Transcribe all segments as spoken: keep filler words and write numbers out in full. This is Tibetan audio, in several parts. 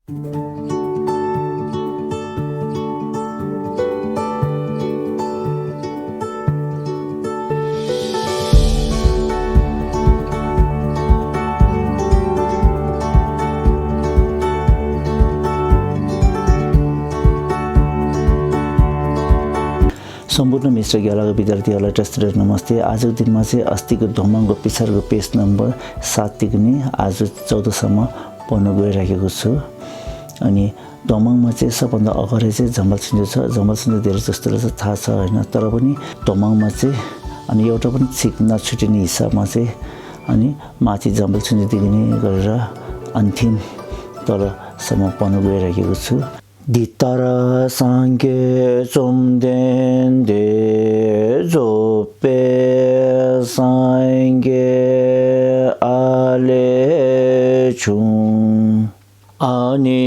सम्पूर्ण मित्र ग्यालक विद्यार्थीहरूलाई ट्रस्ट नमस्ते। आजको दिनमा चाहिँ अस्तिको दोमङको पिछाडिको पेज नम्बर सातदेखि नै आज चौधसम्म पढ्नु गइराखेको छु। अनि दोमङमा चाहिँ सबभन्दा अगाडि चाहिँ जम्बल छुन्जो छ। जम्बल छुन्जो धेरै जस्तोलाई चाहिँ थाहा छ, होइन? तर पनि दोमङमा चाहिँ अनि एउटा पनि छिक नछुटिने हिसाबमा चाहिँ अनि माथि जम्बल छुन्जोदेखि नै गरेर अन्तिम तलसम्म पढ्नु गइराखेको छु। འདི་ལྟར་སངས་རྒྱས་བཅོམ་ལྡན་འདས། རྫོགས་པའི་སངས་རྒྱས་ཨ་ལས་བྱུང་། ཨ་ནི་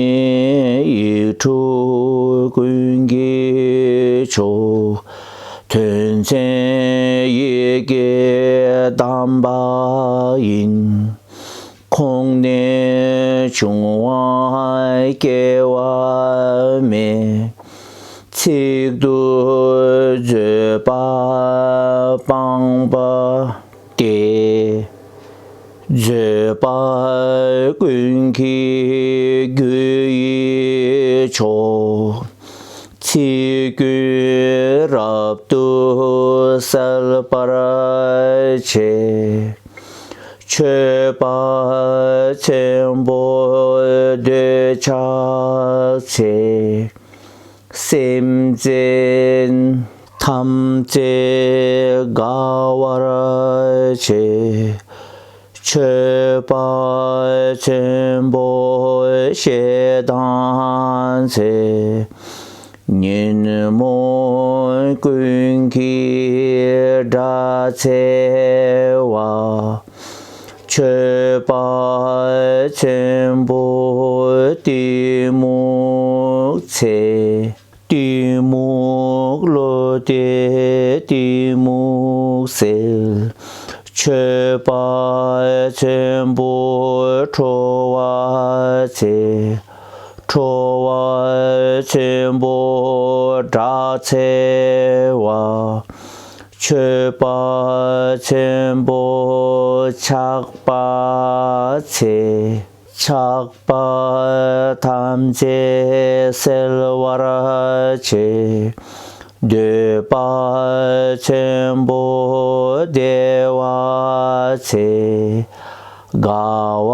ཡིག་དྲུག་ཀུན་གྱི་མཆོག་དོན་ཆེན་ཡི་གེ་དམ་པ་ཡིན། ཁོང་ནས་བྱུང་བ་སྐྱེ་བ་མེད། ཚིག་ཏུ་བརྗོད་པ་སྤངས་པ་སྟེ། བརྗོད་པ་ཀུན་གྱི་རྒྱུ་ཡི་མཆོག་ཚིག་ཀུན་རབ་ཏུ་གསལ་བར་བྱེད། མཆོད་པ་ཆེན་པོ་འདོད་ཆགས་ཆེ། སེམས་ཅན་ཐམས་ཅད་དགའ་བར་བྱེད། མཆོད་པ་ཆེན་པོ་ཞེ་སྡང་ཆེ། ཉོན་མོངས་ཀུན་གྱི་དགྲ་ཆེ་བ། མཆོད་པ་ཆེན་པོ་གཏི་མུག་ཆེ། གཏི་མུག་བློ་སྟེ་གཏི་མུག་སེལ། མཆོད་པ་ཆེན་པོ་ཁྲོ་བ་ཆེ། ཁྲོ་བ་ཆེན་པོ་དགྲ་ཆེ་བ། མཆོད་པ་ཆེན་པོ་ཆགས་པ་ཆེ། ཆགས་པ་ཐམས་ཅད་སེལ་བར་བྱེད། འདོད་པ་ཆེན་པོ་བདེ་བ་ཆེ། དགའ་བ་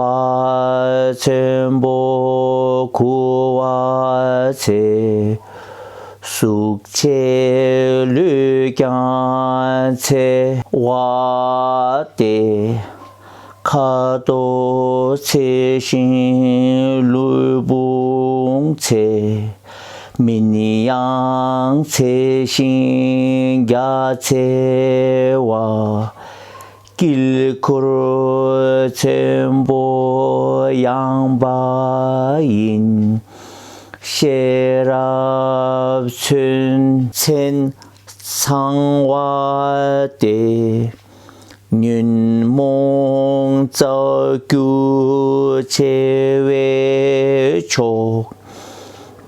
ཆེན་པོ་མགུ་བ་ཆེ། གཟུགས་ཆེ་ལུས་ཀྱང་ཆེ་བ་སྟེ། ཁ་དོག་ཆེ་ཞིང་ལུས་ཕུང་ཆེ། མིང་ཡང་ཆེ་ཞིང་རྒྱ་ཆེ་བ། དཀྱིལ་འཁོར་ཆེན་པོ་ཡངས་པ་ཡིན། ཤེས་རབ་ཚུལ་ཆེན་ཚང་བ་སྟེ། ཉོན་མོངས་རྩ་རྒྱུ་ཆེ་བའི་མཆོག་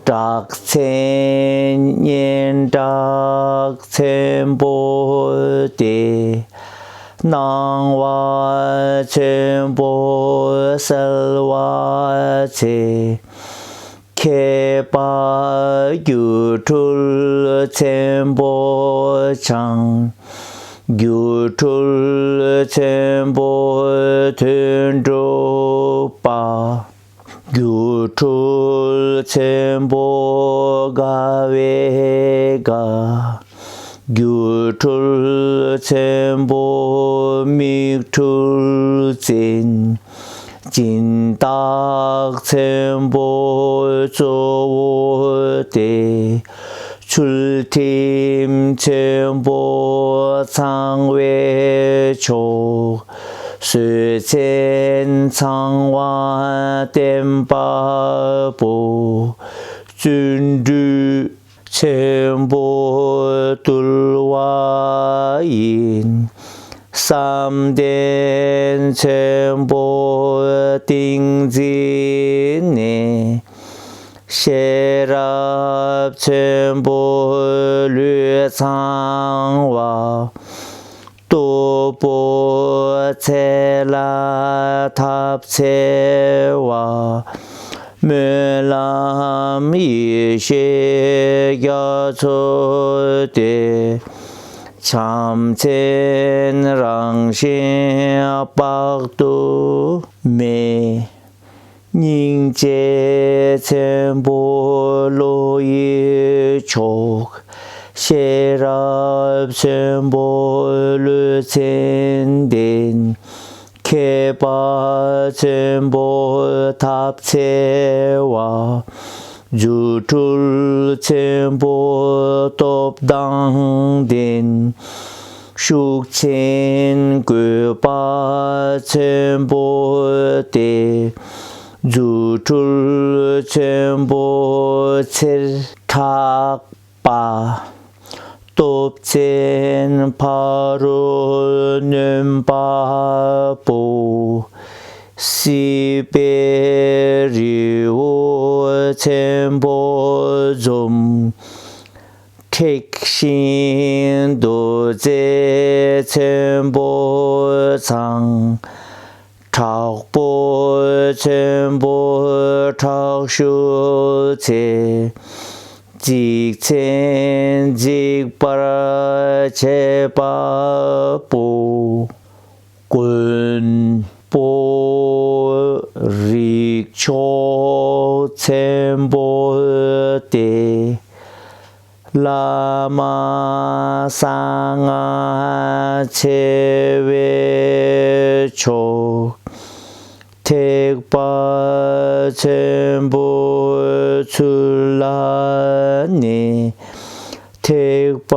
དྲག་ཆེན་སྙན་གྲགས་ཆེན་པོ་སྟེ། སྣང་བ་ཆེན་པོ་གསལ་བ་ཆེ། མཁས་པ་སྒྱུ་འཕྲུལ་ཆེན་པོ་འཆང་། སྒྱུ་འཕྲུལ་ཆེན་པོ་དོན་གྲུབ་པ། སྒྱུ་འཕྲུལ་ཆེན་པོ་དགའ་བའི་དགའ། སྒྱུ་འཕྲུལ་ཆེན་པོ་མིག་འཕྲུལ་ཅན། སྦྱིན་བདག་ཆེན་པོ་གཙོ་བོ་སྟེ། ཚུལ་ཁྲིམས་ཆེན་པོ་ཚངས་པའི་མཆོག་བཟོད་ཆེན་ཚངས་དབང་བརྟན་པ་པོ། བརྩོན་འགྲུས་ཆེན་པོ་དུལ་བ་ཡིན། བསམ་གཏན་ཆེན་པོ་ཏིང་འཛིན་ནས། ཤེས་རབ་ཆེན་པོ་ལུས་ཚང་བ། སྟུག་པོ་ཚེ་ལ་ཐབས་ཆེ་བ། སྨོན་ལམ་ཡེ་ཤེས་རྒྱ་མཚོ་སྟེ། བྱམས་ཆེན་རང་བཞིན་དཔག་ཏུ་མེད། སྙིང་རྗེ་ཆེན་པོ་བློ་ཡི་མཆོག། ཤེས་རབ་ཆེན་པོ་བློ་ཆེན་ལྡན། མཁས་པ་ཆེན་པོ་ཐབས་ཆེ་བ། རྫུ་འཕྲུལ་ཆེན་པོ་སྟོབས་དང་ལྡན། ཤུགས་ཆེན་བཀོད་པ་ཆེན་པོ་སྟེ། རྫུ་འཕྲུལ་ཆེན་པོ་ཆེར་གྲགས་པ། སྟོབས་ཆེན་ཕ་རོལ་གནོན་པ་པོ། སྲིད་པའི་རི་བོ་ཆེན་པོ་འཇོམས། འཁྲུགས་ཤིང་རྡོ་རྗེ་ཆེན་པོ་ཚང་། དྲག་པོ་ཆེན་པོ་དྲག་ཤུལ་ཆེ། འཇིགས་ཆེན་འཇིགས་པར་བྱེད་པ་པོ། མགོན་པོ་རིགས་མཆོག་ཆེན་པོ་སྟེ། བླ་མ་གསང་སྔགས་ཆེ་བའི་མཆོག། ཐེག་པ་ཆེན་པོའི་ཚུལ་ལ་གནས། ཐེག་པ་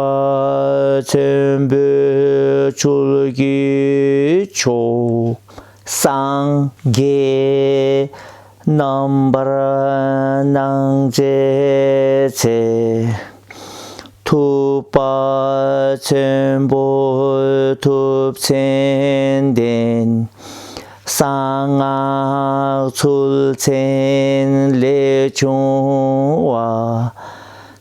ཆེན་པོའི་ཆོས་ཀྱི་མཆོག། སངས་རྒྱས་རྣམ་པར་སྣང་མཛད་ཆེ། ཐུབ་པ་ཆེན་པོའི་ཐུབ་ཆེན་ལྡན། གསང་སྔགས་ཚུལ་ཆེན་ལས་བྱུང་བ།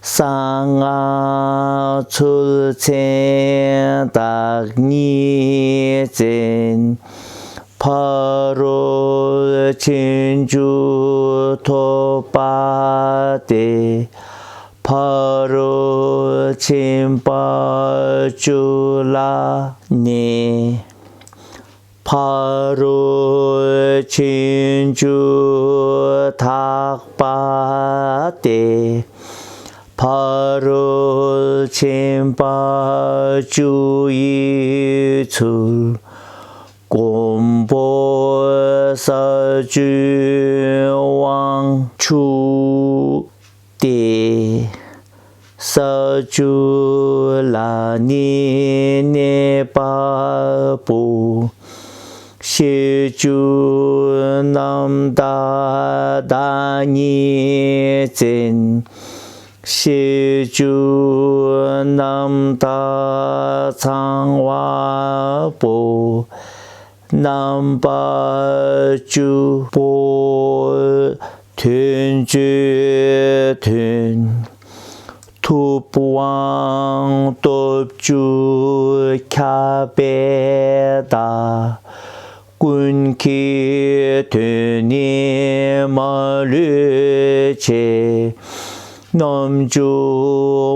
གསང་སྔགས་ཚུལ་ཆེན་བདག་ཉིད་ཅན། ཕ་རོལ་ཕྱིན་བཅུ་ཐོབ་པ་སྟེ། ཕ་རོལ་ཕྱིན་པ་བཅུ་ལ་གནས། ཕ་རོལ་ཕྱིན་བཅུ་ཐེག་པ་སྟེ། ཕ་རོལ་ཕྱིན་པ་བཅུ་ཡི་ཚུལ། མགོན་པོ་ས་བཅུའི་དབང་ཕྱུག་སྟེ། ས་བཅུ་ལ་ནི་གནས་པ་པོ། ཤེས་བཅུ་རྣམ་དག་བདག་ཉིད་ཅན། ཤེས་བཅུ་རྣམ་དག་ཚང་བ་པོ། རྣམ་པ་བཅུ་པོ་དོན་བཅུའི་དོན། ཐུབ་དབང་སྟོབས་བཅུ་ཁྱབ་པའི་བདག། ཀུན་མཁྱེན་དོན་ནི་མ་ལུས་ཆེ། རྣམ་བཅུ་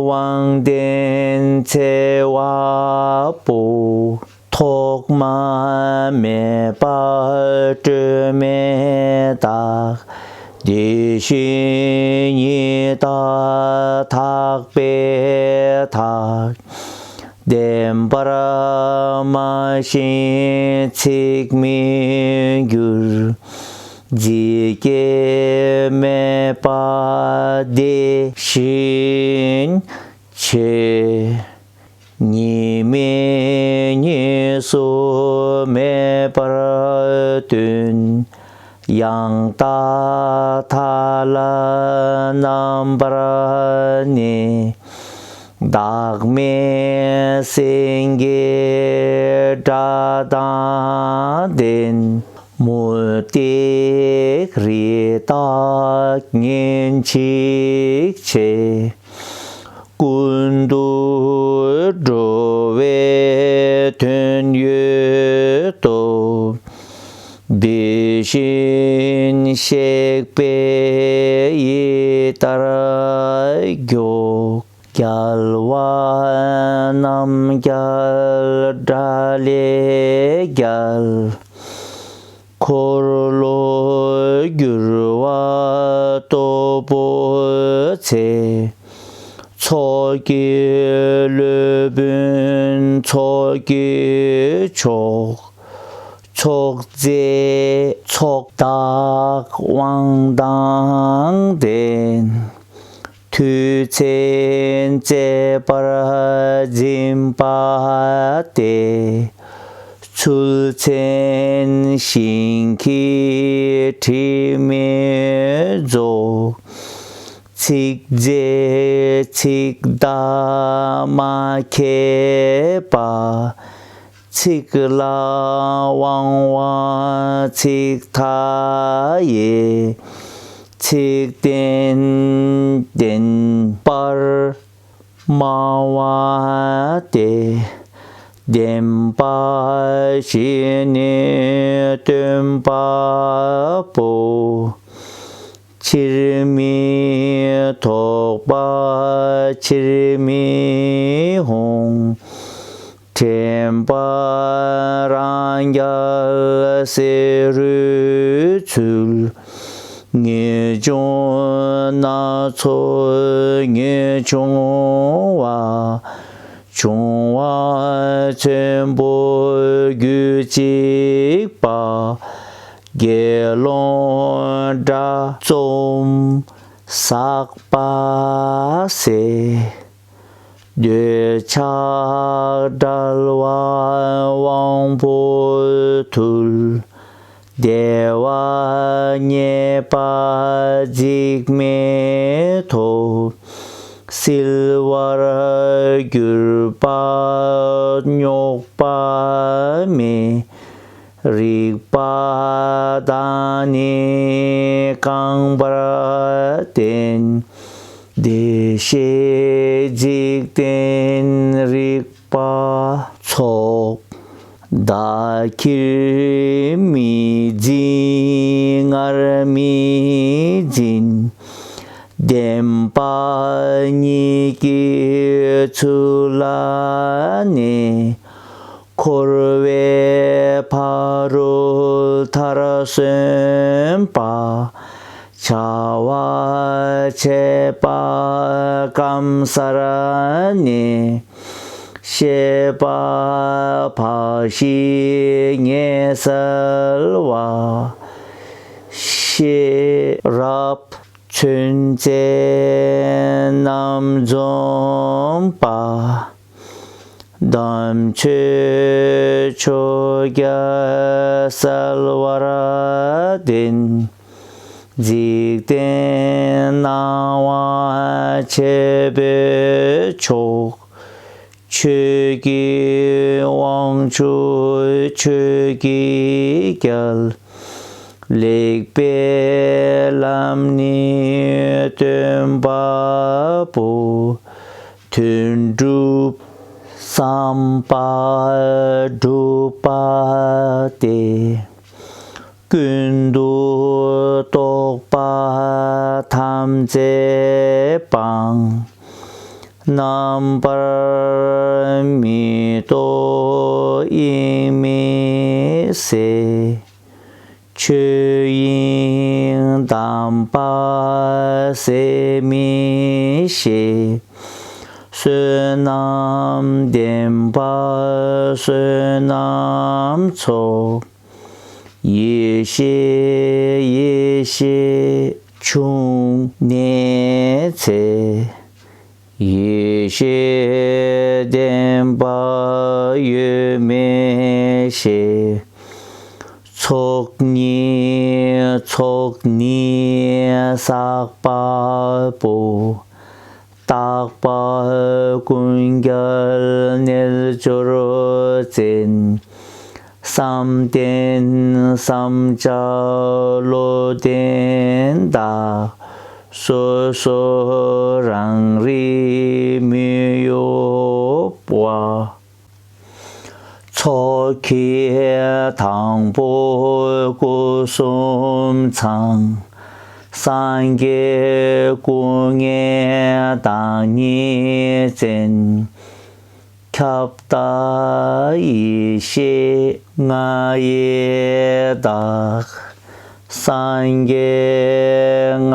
དབང་ལྡན་ཆེ་བ་པོ། ཐོག་མ་མེད་པ་སྤྲོས་མེད་བདག། དེ་བཞིན་ཉིད་བདག་ཐེག་པའི་བདག། བདེན་པར་སྨྲ་ཞིང་ཚིག་མི་འགྱུར། ཇི་སྐད་སྨྲས་པ་དེ་བཞིན་བྱེད། གཉིས་མེད་གཉིས་སུ་མེད་པར་སྟོན། ཡང་དག་མཐའ་ལ་རྣམ་པར་གནས། བདག་མེད་སེང་གེའི་སྒྲ་དང་ལྡན། མུ་སྟེགས་རི་དྭགས་ཉོན་ཅིག་བྱེད། ཀུན་ཏུ་འགྲོ་བའི་དོན་ཡོད་དོ། དེ་བཞིན་གཤེགས་པས་ཡི་དྭགས་མགྱོགས། རྒྱལ་བ་རྣམས་རྒྱལ་དགྲ་ལས་རྒྱལ། འཁོར་ལོ་སྒྱུར་བ་སྟོབས་པོ་ཆེ། ཚོགས་ཀྱི་སློབ་དཔོན་ཚོགས་ཀྱི་མཆོག། ཚོགས་རྫས་ཚོགས་བདག་དབང་དང་ལྡན། མཐུ་ཆེན་གཅེས་པར་འཛིན་པ་སྟེ། ཚུལ་ཆེན་ཞིང་གི་དྲི་མེད་མཛོད། ཚིག་རྗེ་ཚིག་བདག་མ་མཁས་པ། ཚིག་ལ་དབང་བ་ཚིག་མཐའ་ཡས། ཚིག་བདེན་བདེན་པར་སྨྲ་བ་སྟེ། བདེན་པ་བཞི་ནི་སྟོན་པ་པོ། ཕྱིར་མི་ལྡོག་པ་ཕྱིར་མི་འོང་། དྲན་པ་རང་རྒྱལ་བསེ་རུའི་ཚུལ། ངེས་འབྱུང་སྣ་ཚོགས་ངེས་འབྱུང་བ། འབྱུང་བ་ཆེན་པོ་རྒྱུད་གཅིག་པ། དགེ་སློང་དགྲ་བཅོམ་ཟག་པ་ཟད། འདོད་ཆགས་བྲལ་བ་དབང་པོ་ཐུལ། བདེ་བ་རྙེད་པ་འཇིགས་མེད་ཐོབ། བསིལ་བར་གྱུར་པ་རྙོག་པ་མེད། རིག་པ་དང་ནི་རྐང་པར་བརྟེན། བདེ་གཤེགས་འཇིག་རྟེན་རིག་པ་མཆོག། བདག་གིར་མི་འཛིན་ངར་མི་འཛིན། བདེན་པ་གཉིས་ཀྱི་ཚུལ་ལ་གནས། འཁོར་བའི་ཕ་རོལ་མཐར་སོན་པ། བྱ་བ་བྱེད་པ་སྐམ་སར་གནས། ཤེས་པ་བག་ཞིག་ཉེ་སེལ་བ། ཤེས་རབ་མཚོན་བྱེད་རྣམ་འཇོམས་པ། དམ་ཆོས་ཆོས་རྒྱལ་གསལ་བར་བསྟན། འཇིག་རྟེན་སྣང་བ་ཆེན་པོའི་མཆོག། ཆོས་ཀྱི་དབང་ཕྱུག་ཆོས་ཀྱི་རྒྱལ། ལེགས་པའི་ལམ་ནི་སྟོན་པ་པོ། དོན་གྲུབ་བསམ་པ་འགྲུབ་པ་སྟེ། ཀུན་ཏུ་རྟོག་པ་ཐམས་ཅད་སྤངས། རྣམ་པར་མི་རྟོག་དབྱིངས་མི་ཟད། ཆོས་དབྱིངས་དམ་པ་ཟད་མི་ཤེས། བསོད་ནམས་ལྡན་པ་བསོད་ནམས་ཚོགས། ཡེ་ཤེས་ཡེ་ཤེས་འབྱུང་གནས་ཚེ། ཡེ་ཤེས་ལྡན་པ་ཡོད་མེད་ཤེས། ཚོགས་གཉིས་ཚོགས་ནི་བསགས་པ་པོ། རྟག་པ་ཀུན་རྒྱལ་རྣལ་འབྱོར་ཅན། བསམ་གཏན་བསམ་བྱ་བློ་ལྡན་དག་སོ་སོ་རང་རིག་མི་གཡོ་བ། མཚོ་སྐྱེས་དང་པོ་སྐུ་གསུམ་ཚང་། སངས་རྒྱས་སྐུ་ལྔའི་བདག་ཉིད་ཅན། ཁྱབ་བདག་ཡེ་ཤེས་ལྔ་ཡི་བདག་སངས་རྒྱས་ལྔ་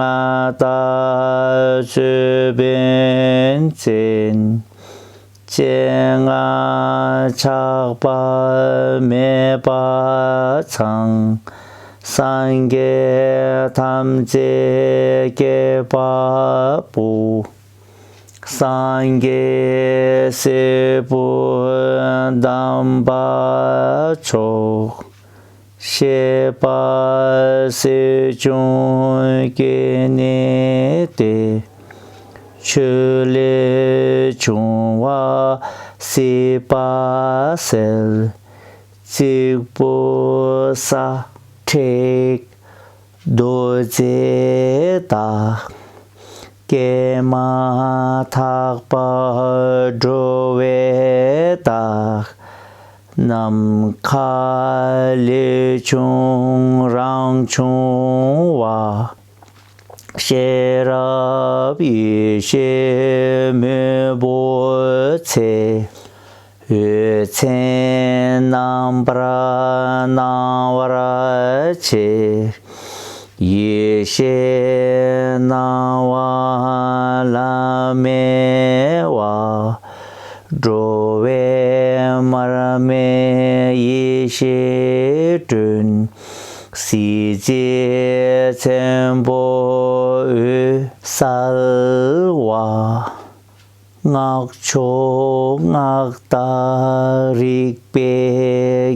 དང་ཅོད་པན་ཅན། སྤྱན་ལྔ་ཆགས་པ་མེད་པ་ཚང་། སངས་རྒྱས་ཐམས་ཅད་སྐྱེད་པ་པོ། སངས་རྒྱས་སྲས་པོ་དམ་པ་མཆོག་གཤེགས་པ་སྲིད་འབྱུང་སྐྱེ་གནས་ཏེ། ཆོས་ལས་བྱུང་བ་སྲིད་པ་གསལ། གཅིག་པུ་ས་ཁྲེག་རྡོ་རྗེ་དག་སྐྱེས་མ་ཐག་པ་འགྲོ་བའི་བདག་ནམ་མཁའ་ལས་བྱུང་རང་བྱུང་བ། ཤེས་རབ་ཡེ་ཤེས་མོས་པོ་ཆེ། འོད་མཚན་རྣམ་པར་སྣང་བར་བྱེད། ཡེ་ཤེས་སྣང་བ་ལམ་མེ་བ། འགྲོ་བའི་མར་མེ་ཡེ་ཤེས་སྒྲོན། གཟི་བརྗིད་ཆེན་པོ་འོད་གསལ་བ། སྔགས་མཆོག་སྔགས་བདག་རིག་པའི་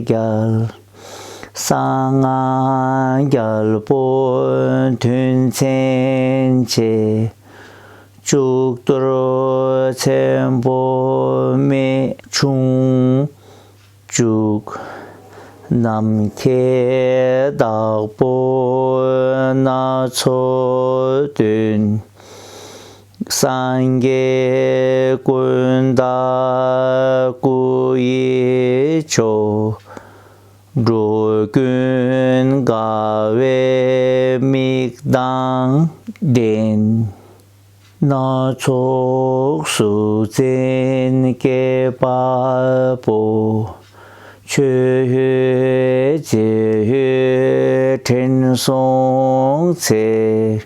རྒྱལ། གསང་སྔགས་རྒྱལ་པོ་དོན་ཆེན་ཆེ། མཆུ་གཏོར་ཆེན་པོ་རྨད་བྱུང་བཅུག་ནམ་མཁའི་བདག་པོ་སྣ་ཚོགས་སྟོན། སངས་རྒྱས་ཀུན་བདག་སྐུ་ཡི་མཆོག་འགྲོ་ཀུན་དགའ་བའི་མིག་དང་ལྡན། སྣ་ཚོགས་གཟུགས་ཅན་སྐྱེད་པ་པོ། ཆོས་འོད་རྗེ་འོད་དྲན་སོང་ཚེ།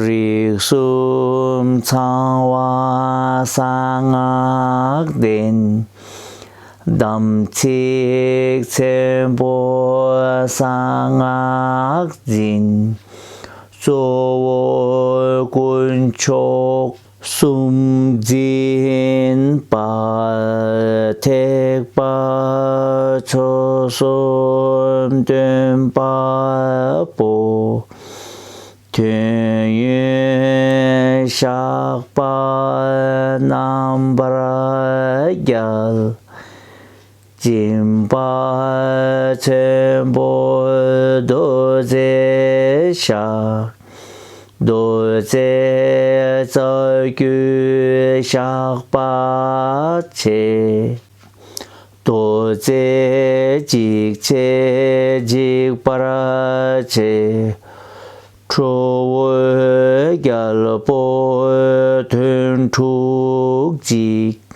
རིགས་གསུམ་ཚང་བ་གསང་སྔགས་ལྡན། དམ་ཚིག་ཆེན་པོ་གསང་སྔགས་འཛིན། གཙོ་བོ་དཀོན་མཆོག་གསུམ་འཛིན་པ། ཐེག་པ་མཆོག་གསུམ་སྟོན་པ་པོ། དོན་ཡོད་ཞགས་པ་རྣམ་པར་རྒྱལ། སྦྱིན་པ་ཆེན་པོ་རྡོ་རྗེ་ཞགས། རྡོ་རྗེ་རྩ་རྒྱུད་ཞགས་པ་ཆེ། རྡོ་རྗེ་འཇིགས་བྱེད་འཇིགས་པར་བྱེད། ཁྲོ་བོའི་རྒྱལ་པོ་དོན་དྲུག་འཇིགས།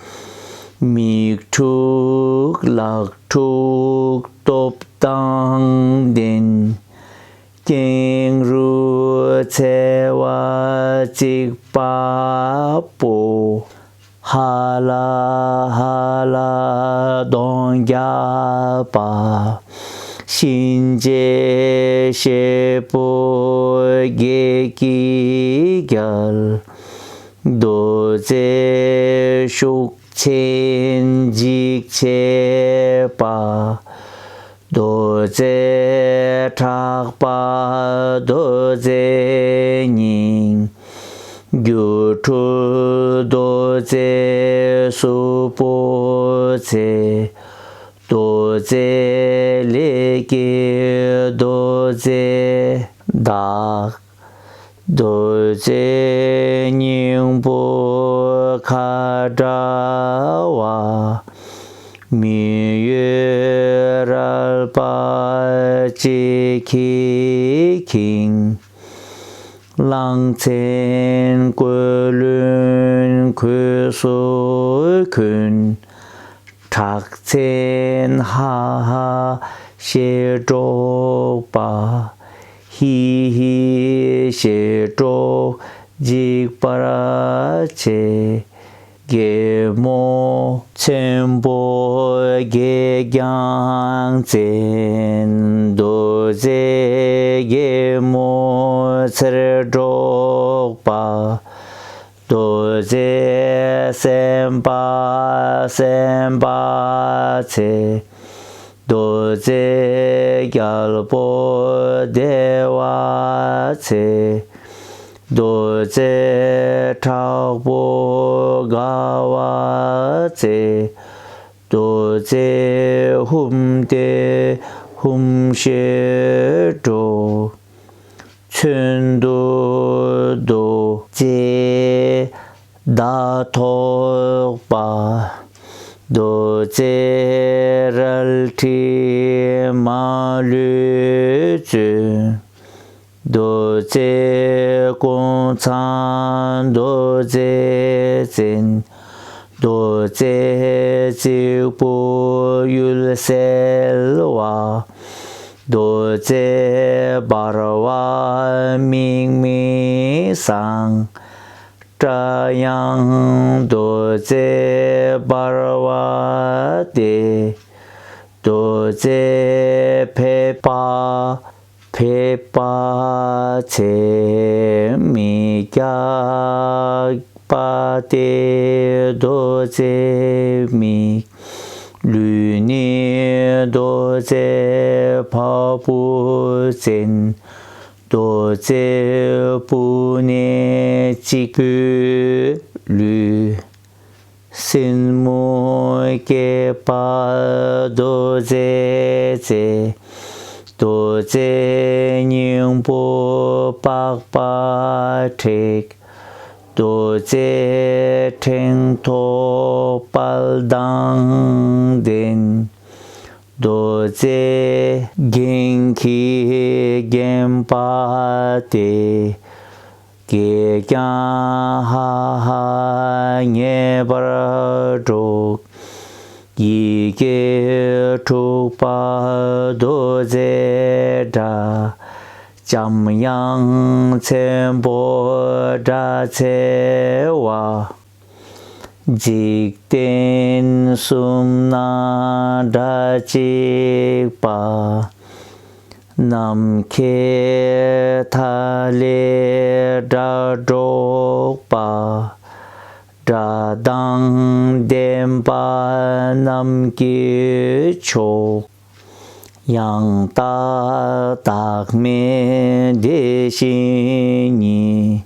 མིག་དྲུག་ལག་དྲུག་སྟོབས་དང་ལྡན། ཀེང་རུས་འཚལ་བ་གཅིག་པ་པོ། ཧ་ལ་ཧ་ལ་གདོང་བརྒྱ་པ། གཤིན་རྗེ་གཤེད་པོ་བགེགས་ཀྱི་རྒྱལ། རྡོ་རྗེ་ཤུགས་ཅན་འཇིགས་བྱེད་པ། རྡོ་རྗེ་དྲག་པ་རྡོ་རྗེ་སྙིང་། སྒྱུ་འཕྲུལ་རྡོ་རྗེ་གཟུགས་པོ་ཆེ། རྡོ་ རྫས་ལས་སྐྱེས་རྡོ་རྗེ་བདག་རྡོ་རྗེ་སྙིང་པོ་ཁ་དྲག་པ། མི་གཡོ་རལ་པ་ལྕེ་འཁྱིལ་འཁྱིལ། གླང་ཆེན་ཀུན་ལུས་གོས་སུ་གོན། ཁྲག་ཆེན་ཧ་ཧ་ཞེས་སྒྲོག་པ། ཧི་ཧི་ཞེས་སྒྲོག་འཇིགས་པར་བྱེད། གད་མོ་ཆེན་པོ་གད་རྒྱངས་ཅན། རྡོ་རྗེ་གད་མོ་ཆེར་སྒྲོག་པ། རྡོ་རྗེ་སེམས་དཔའ་སེམས་དཔའ་ཆེ། རྡོ་རྗེ་རྒྱལ་པོ་བདེ་བ་ཆེ། རྡོ་རྗེ་དྲག་པོ་དགའ་བ་ཆེ། རྡོ་རྗེ་ཧཱུྃ་ཏེ་ཧཱུྃ་ཞེས་སྒྲོག་མཚོན་དུ་རྡོ་རྗེ་མདའ་ཐོགས་པ། རྡོ་རྗེ་རལ་གྲི་མ་ལུས་གཅོད། རྡོ་རྗེ་ཀུན་ཚང་རྡོ་རྗེ་ཅན། རྡོ་རྗེ་གཅིག་པུ་ཡུལ་གསལ་བ། རྡོ་རྗེ་འབར་བ་དམིགས་མེད་བཟང་། སྒྲ་དབྱངས་རྡོ་རྗེ་འབར་བ་སྟེ། རྡོ་རྗེ་ཕལ་པ་ཕལ་པ་ཆེ། མི་རྒྱགས་པ་སྟེ་རྡོ་རྗེ་མིག་ལུས་ནི་རྡོ་རྗེ་བ་སྤུ་ཅན། རྡོ་རྗེ་སྤུ་ནི་གཅིག་པུའི་ལུས། སེན་མོ་སྐྱེས་པ་རྡོ་རྗེ་རྩེ། རྡོ་རྗེ་སྙིང་པོ་པགས་པ་མཁྲེགས། རྡོ་རྗེ་ཕྲེང་ཐོགས་དཔལ་དང་ལྡན། རྡོ་རྗེ་རྒྱན་གྱིས་བརྒྱན་པ་སྟེ། གད་རྒྱངས་ཧ་ཧ་ངེས་པར་སྒྲོག་ཡི་གེ་དྲུག་པ་རྡོ་རྗེ་སྒྲ། འཇམ་དབྱངས་ཆེན་པོ་སྒྲ་ཆེ་བ། འཇིག་རྟེན་གསུམ་ན་སྒྲ་གཅིག་པ། ནམ་མཁའི་མཐའ་ཀླས་སྒྲ་སྒྲོག་པ། སྒྲ་དང་ལྡན་པ་རྣམས་ཀྱི་མཆོག་ཡང་དག་བདག་མེད་དེ་བཞིན་ཉིད།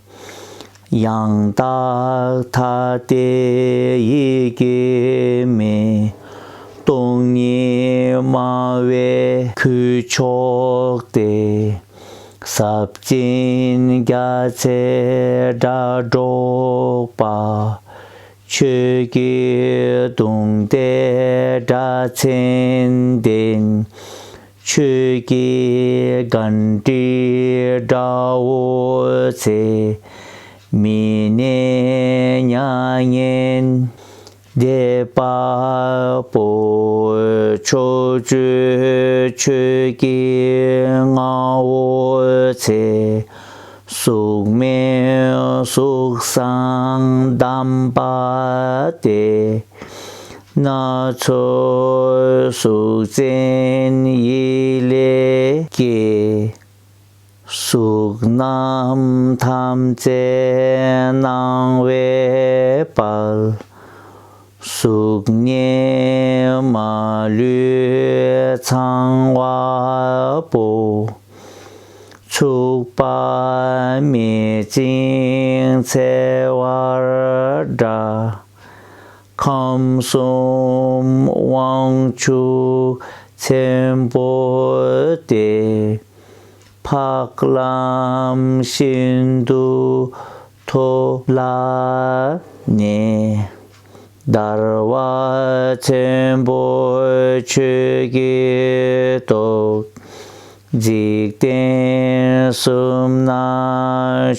ཡང་དག་ཐ་དད་ཡིད་ཀྱི་མེ། སྟོང་ཉིད་སྨྲ་བའི་ཁུ་མཆོག་སྟེ། ཟབ་ཅིང་རྒྱ་ཆེའི་སྒྲ་སྒྲོག་པ། ཆོས་ཀྱི་གདུང་སྡེ་སྒྲ་ཆེན་ལྡན། ཆོས་ཀྱི་གཎྜི་སྒྲ་བོ་ཆེ། མི་གནས་མྱ་ངན་འདས་པ་པོ། ཕྱོགས་བཅུའི་ཆོས་ཀྱི་རྔ་བོ་ཆེ། གཟུགས་མེད་གཟུགས་བཟང་དམ་པ་སྟེ། སྣ་ཚོགས་གཟུགས་ཅན་ཡིད་ལས་སྐྱེས། གཟུགས་རྣམས་ཐམས་ཅད་སྣང་བའི་དཔལ། གཟུགས་བརྙན་མ་ལུས་ཚང་བ་པོ། ཚུགས་པ་མེད་ཅིང་འཚེར་བ་འདྲ། ཁམས་གསུམ་དབང་ཕྱུག་ ཆེན་པོ་སྟེ། འཕགས་ལམ་ཤིན་ཏུ་མཐོ་ལ་ནི། བདར་བ་ཆེན་པོ་ཆོས་ཀྱི་སྟོབས། འཇིག་རྟེན་གསུམ་ན་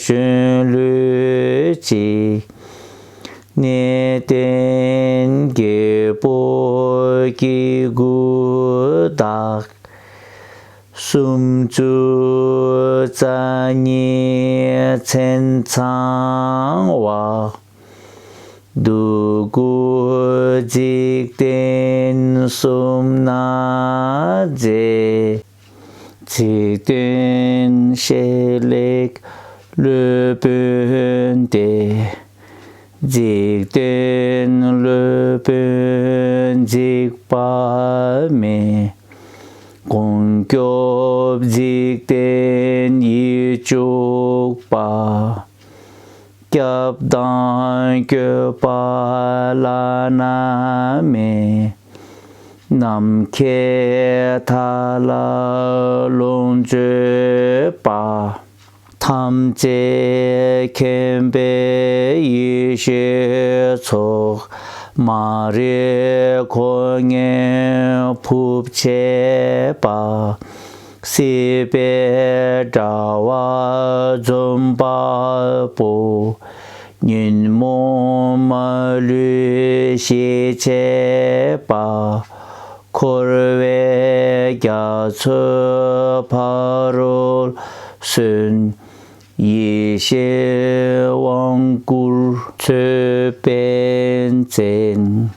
གཞོན་ལུས་གཅིག་གནས་བརྟན་རྒྱལ་པོ་སྐྱེ་དགུ་དག་སུམ་ཅུ་རྩ་གཉིས་མཚན་ཚང་བ། འདུ་འགོད་འཇིག་རྟེན་གསུམ་ན་མཛེས། འཇིག་རྟེན་བཤེས་ལེགས་སློབ་དཔོན་ཏེ། འཇིག་རྟེན་སློབ་དཔོན་འཇིགས་པ་མེད། སྒོམ་སྐྱོབ་འཇིག་རྟེན་ཡིད་གཅུགས་པ། སྐྱབས་དང་སྐྱོབ་པ་བླ་ན་མེད། ནམ་མཁའི་མཐའ་ལ་ལོངས་སྤྱོད་པ། ཐམས་ཅད་མཁྱེན་པའི་ཡེ་ཤེས་མཚོ། མ་རིག་ཁོ་ནས་ཕུབ་བྱེད་པ། སྲིད་པའི་དྲ་བ་འཇོམས་པ་པོ། ཉོན་མོངས་མ་ལུས་ཞི་བྱེད་པ། འཁོར་བའི་རྒྱ་མཚོའི་ཕ་རོལ་སོན། ཡེ་ཤེས་དབང་བསྐུར་མཛོད་པའི་མཚན།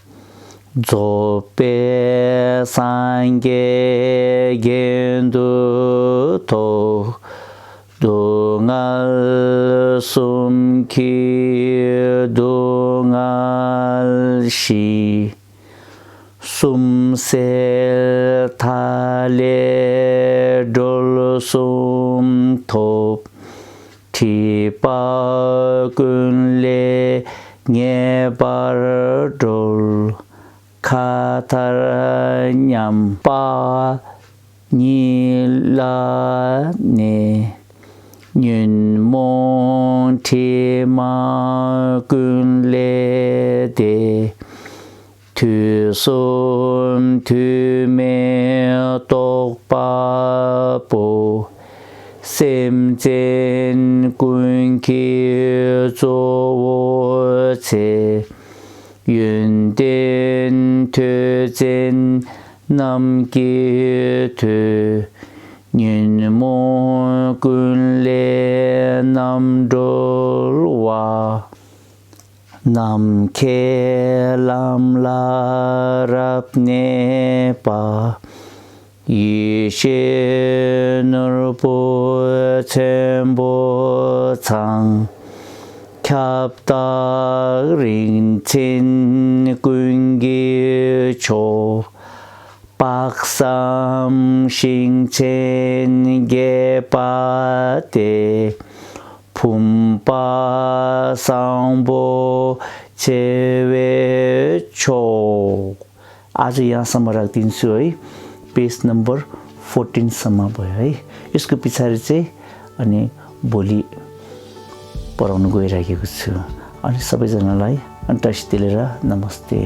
རྫོགས་པའི་སངས་རྒྱས་རྒྱན་དུ་ཐོགས། སྡུག་བསྔལ་གསུམ་གྱི་སྡུག་བསྔལ་ཞི། གསུམ་བསལ་མཐའ་ལས་སྒྲོལ་གསུམ་ཐོབ། སྒྲིབ་པ་ཀུན་ལས་ངེས་པར་གྲོལ། མཁའ་མཐར་མཉམ་པ་ཉིད་ལ་གནས། ཉོན་མོངས་དྲི་མ་ཀུན་ལས་འདས། དུས་གསུམ་དུས་མེད་རྟོགས་པ་པོ། སེམས་ཅན་ཀུན་གྱི་གཙོ་བོ་ཆེ། ཡོན་ཏན་ཐོས་བསམ་རྣམས་ཀྱི་མཐུས། ཉོན་མོངས་ཀུན་ལས་རྣམ་གྲོལ་བ། ནམ་མཁའི་ལམ་ལ་རབ་གནས་པ། ཡེ་ཤེས་ནོར་བུ་ཆེན་པོ་ཚང་། ཁྱབ་བདག་རིན་ཆེན་ཀུན་གྱི་མཆོག། དཔག་བསམ་ཤིང་ཆེན་རྒྱས་པ་སྟེ། བུམ་པ་བཟང་པོ་ཆེ་བའི་མཆོག། आज यहाँ सम्म राख्दिन्छु है। पेज नम्बर फोर्टिनसम्म भयो है। यसको पछाडि चाहिँ अनि भोलि पढाउन गइराखेको छु। अनि सबैजनालाई अनि टासी तेलेर नमस्ते।